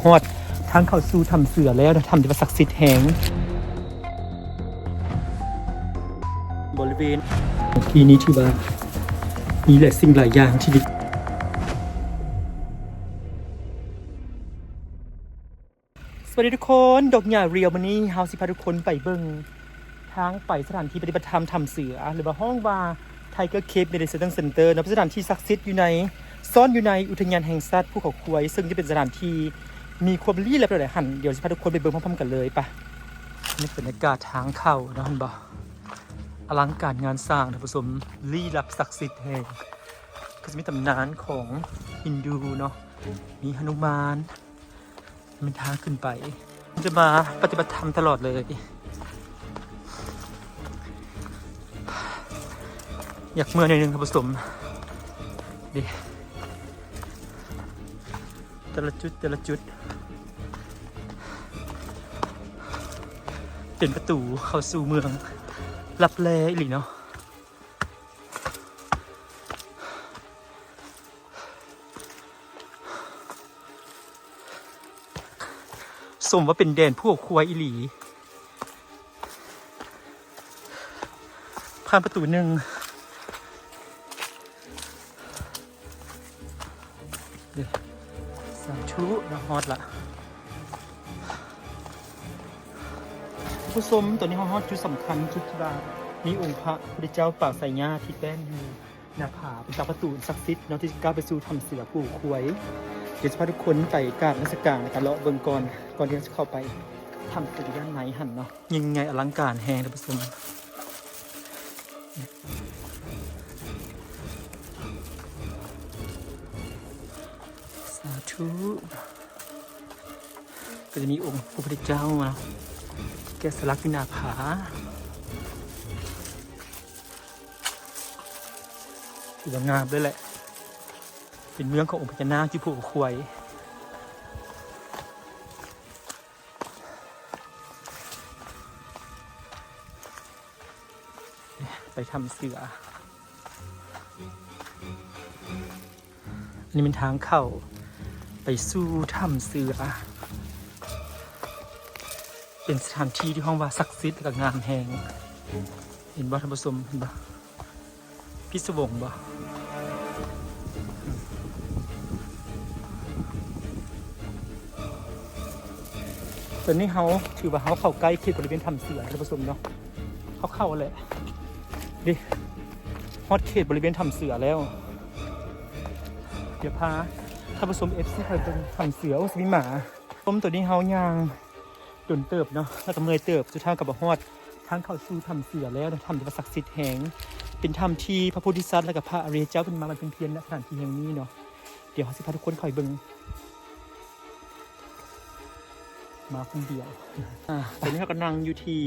ຮອດທາງເຂົ້າສູ່ຖ້ຳເສືອແລ້ວນະ, ຖ້ຳທີ່ວ່າສັກສິດແຮງ. ບໍລິເວນທີ່ນີ້ຖືວ່າມີຫຼາຍສິ່ງຫຼາຍຢ່າງທີ່ ສະຫວັດດີທຸກຄົນ, ດົກຫຍ້າຣຽວ. ມື້ນີ້ເຮົາຊິພາທຸກຄົນໄປເບິ່ງທາງໄປສະຖານທີ່ປະຕິບັດທຳຖ້ຳເສືອ ຫຼືວ່າຮ້ອງວ່າ Tiger Cave Meditation Center ເນາະ, ເປັນສະຖານທີ່ສັກສິດຢູ່ໃນ ຊ້ອນຢູ່ໃນອຸທະຍານແຫ່ງຊາດພູເຂົາຄວາຍ, ເຊິ່ງຈະເປັນສະຖານທີ່ມີຄວາມລີ້ລັບຫຼາຍໆຫັ້ນ. ດຽວຊິພາທຸກຄົນໄປເບິ່ງພ້ອມໆກັນເລີຍ. ໄປ, ນີ້ເປັນບັນຍາກາດທາງເຂົ້າເນາະ, ເຫັນບໍ່? ອະລັງການງານສ້າງ, ທ່ານຜູ້ຊົມ, ລີ້ລັບສັກສິດແຮງ. ກໍຈະມີຕຳນານຂອງຮິນດູເນາະ, ມີຮະນຸມານ. ແມ່ນທາງຂຶ້ນໄປ ຈະມາປະຕິບັດທຳຕະຫຼອດເລີຍ. ຢາກເມື່ອຍໜ້ອຍໜຶ່ງ ທ່ານຜູ້ຊົມ. ເດ້ ແຕ່ລະຈຸດ ແຕ່ລະຈຸດ ເປັນປະຕູເຂົ້າສູ່ເມືອງລັບແລອີ່ຫຼີເນາະ. ສົມວ່າເປັນແດນພູເຂົາຄວາຍອີ່ຫຼີ. ຜ່ານປະຕູໜຶ່ງ. ເດ້ ສາທຸເນາະ, ຮອດລະ. ຜູ້ຊົມ, ຕອນນີ້ເຮົາຮອດຈຸດສຳຄັນ, ຈຸດທີ່ວ່າມີອົງພະພຸດທະເຈົ້າປາງສາຍຍາທີ່ແປ້ນຢູ່ໜ້າຜາ, ເປັນປະຕູສັກສິດເນາະ ທີ່ຈະກ້າວໄປສູ່ຖ້ຳເສືອພູເຂົາຄວາຍ. ດຽວຈະພາທຸກຄົນໄປກາບນະມັດສະການ ແລ້ວກະເລາະເບິ່ງກ່ອນ, ກ່ອນທີ່ເຮົາຈະເຂົ້າໄປຖ້ຳເສືອດ້ານໃນຫັ້ນເນາະ. ຍິ່ງໃຫຍ່ອະລັງການແຮງ, ທ່ານຜູ້ຊົມ. ສາທຸ. ກໍຈະມີອົງພະພຸດທະເຈົ້າເນາະ ແກະສະຫຼັກຢູ່ໜ້າຜາ. ຖືວ່າງາມເລີຍແຫຼະ, ເປັນເມືອງຂອງອົງພະຍານາກທີ່ພູເຂົາຄວາຍ. ໄປຖ້ຳເສືອ. ອັນນີ້ແມ່ນທາງເຂົ້າໄປສູ່ຖ້ຳເສືອ, ເປັນສະຖານທີ່ທີ່ຮ້ອງວ່າສັກສິດ ແລະ ກໍງາມແຮງ. ເຫັນບໍ່ທ່ານຜູ້ຊົມ, ເຫັນບໍ່? ພິສະວົງບໍ່? ຕອນນີ້ເຮົາຖືວ່າເຮົາເຂົ້າໃກ້ເຂດບໍລິເວນຖ້ຳເສືອ ທ່ານຜູ້ຊົມເນາະ, ເຮົາເຂົ້າແຫຼະ. ເດ້ ຮອດເຂດບໍລິເວນຖ້ຳເສືອແລ້ວ. ດຽວພາທ່ານຜູ້ຊົມ ເອັຟຊີ ໄປເບິ່ງຖ້ຳເສືອ. ໂອ້ ຊິມີໝາ. ຊົມ ຕອນນີ້ເຮົາຍ່າງດົນເຕີບເນາະ ແລ້ວກໍເມື່ອຍເຕີບ, ສຸດທ້າຍກໍມາຮອດທາງເຂົ້າສູ່ຖ້ຳເສືອແລ້ວ, ຖ້ຳທີ່ວ່າສັກສິດແຮງ, ເປັນຖ້ຳທີ່ພະໂພທິສັດ ແລ້ວກໍພະອະລິຍະເຈົ້າເພິ່ນມາບຳເພັນພຽນ ນະ ສະຖານທີ່ແຫ່ງນີ້ເນາະ. ດຽວເຮົາຊິພາທຸກຄົນເຂົ້າໄປເບິ່ງ. ມາຄົນດຽວ. ອາ ຕອນນີ້ເຮົາກໍນັ່ງຢູ່ທີ່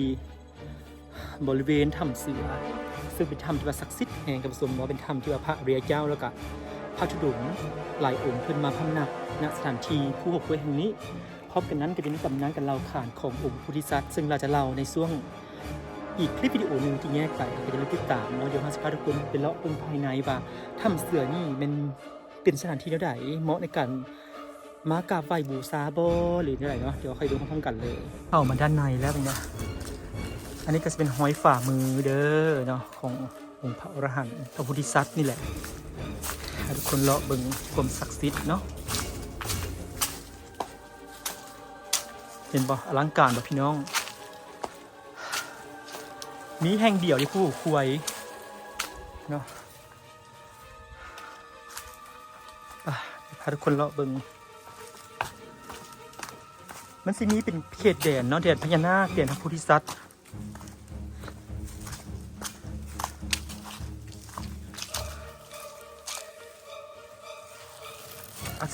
ບໍລິເວນຖ້ຳເສືອ ເຊິ່ງເປັນຖ້ຳທີ່ວ່າສັກສິດແຮງ, ທ່ານຜູ້ຊົມເນາະ, ເປັນຖ້ຳທີ່ວ່າພະອະລິຍະເຈົ້າ ແລ້ວກະພະທຸດົງຫຼາຍອົງເພິ່ນມາພຳນັກ ນະ ສະຖານທີ່ພູເຂົາຄວາຍແຫ່ງນີ້. ພ້ອມກັນນັ້ນກໍຈະມີຕຳນານການເລົ່າຂານຂອງອົງໂພທິສັດ ເຊິ່ງລາວຈະເລົ່າໃນຊ່ວງອີກຄລິບວິດີໂອໜຶ່ງທີ່ແຍກໄປ, ກໍຢ່າລືມຕິດຕາມເນາະ. ດຽວເຮົາຊິພາທຸກຄົນໄປເລາະເບິ່ງພາຍໃນວ່າຖ້ຳເສືອນີ້ແມ່ນ ເປັນສະຖານທີ່ແນວໃດ ເໝາະໃນການມາກາບໄຫວ້ບູຊາບໍ່ ຫຼື ແນວໃດເນາະ, ດຽວເຮົາຄ່ອຍເບິ່ງພ້ອມໆກັນເລີຍ. ເຂົ້າມາດ້ານໃນແລ້ວເປັນໄງ? ອັນນີ້ກໍຈະເປັນຮອຍຝ່າມືເດີເນາະ ຂອງອົງພະອໍລະຫັນ ພະໂພທິສັດນີ້ແຫຼະ. ໃຫ້ທຸກຄົນເລາະເບິ່ງຄວາມສັກສິດເນາະ. ເຫັນບໍ່? ອະລັງການບໍ່ພີ່ນ້ອງ? ມີແຫ່ງດຽວຢູ່ພູເຂົາຄວາຍເນາະ. ໄປ ພາທຸກຄົນເລາະເບິ່ງ. ມັນຊິມີເປັນເຂດແດນເນາະ, ແດນພະຍານາກ, ແດນພະໂພທິສັດ. ອັ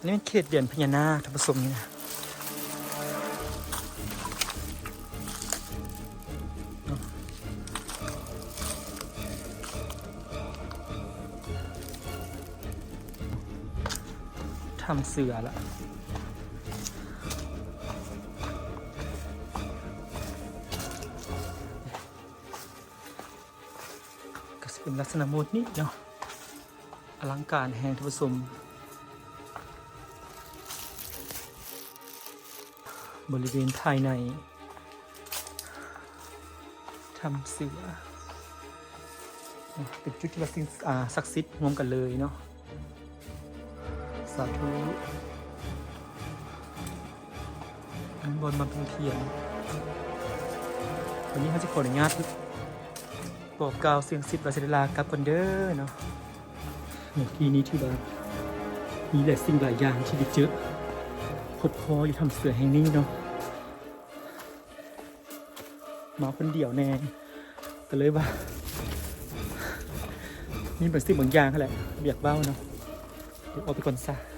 ນນີ້ແມ່ນເຂດແດນພະຍານາກ ທ່ານຜູ້ຊົມ, ນີ້ນະ ຖ້ຳເສືອລະ. ກໍຊິເປັນລັກສະນະໂໝດນີ້ເນາະ, ອະລັງການແຮງ ທ່ານຜູ້ຊົມ. ບໍລິເວນພາຍໃນຖ້ຳເສືອ ເປັນຈຸດທີ່ວ່າສິ່ງ ອ່າ ສັກສິດຮ່ວມກັນເລີຍເນາະ. ສາທຸ ອັນນີ້ບ່ອນບຳເພັນພຽນ. ວັນນີ້ເຮົາຊິຂໍອະນຸຍາດບອກກ່າວສິ່ງສັກສິດວ່າຊິໄດ້ລາກັບກ່ອນເດີເນາະ. ເມື່ອກີ້ນີ້ຖືວ່າມີຫຼາຍສິ່ງຫຼາຍຢ່າງທີ່ໄດ້ເຈີພົບພໍ້ຢູ່ຖ້ຳເສືອແຫ່ງນີ້ເນາະ. ມາຄົນດຽວແດ່ ກໍເລີຍວ່າ ມີບາງສິ່ງບາງຢ່າງຫັ້ນແຫຼະ ບໍ່ຢາກເວົ້າເນາະ. ດຽວອອກໄປກ່ອນຊະ.